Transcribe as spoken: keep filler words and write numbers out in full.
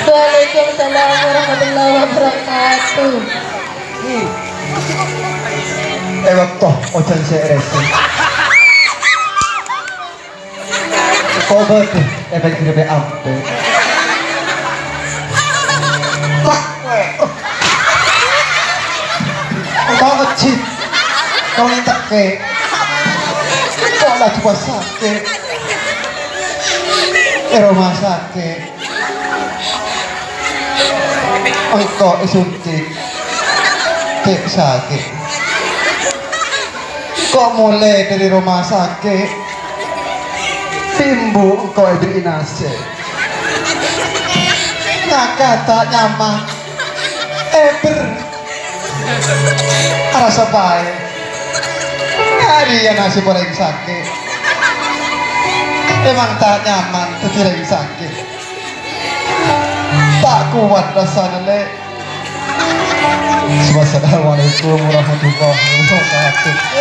Waalaikumsalam warahmatullahi wabarakatuh. Hmm. E bâkto ojhân sè rèsè. Kok bâdâ è pèngghirrâ ampè. Pak, wè. Kok ngejjhit. Kok ngèntekkè. Kok laju pas sakè'. È roma sakè'. Engko' èsuntik, cè' sakè'. Engko' molè dâri roma sakè', bi' embu' engko' èberri' nasè'. Ngakata nyaman, èbher. Arassa paè. Arèya nasib orèng sakè'. Emang ta' nyaman dhâddhi orèng sakè'. Ta' kowat rassana, Lè'. Wassalamualaikum warahmatullahi wabarakatuh.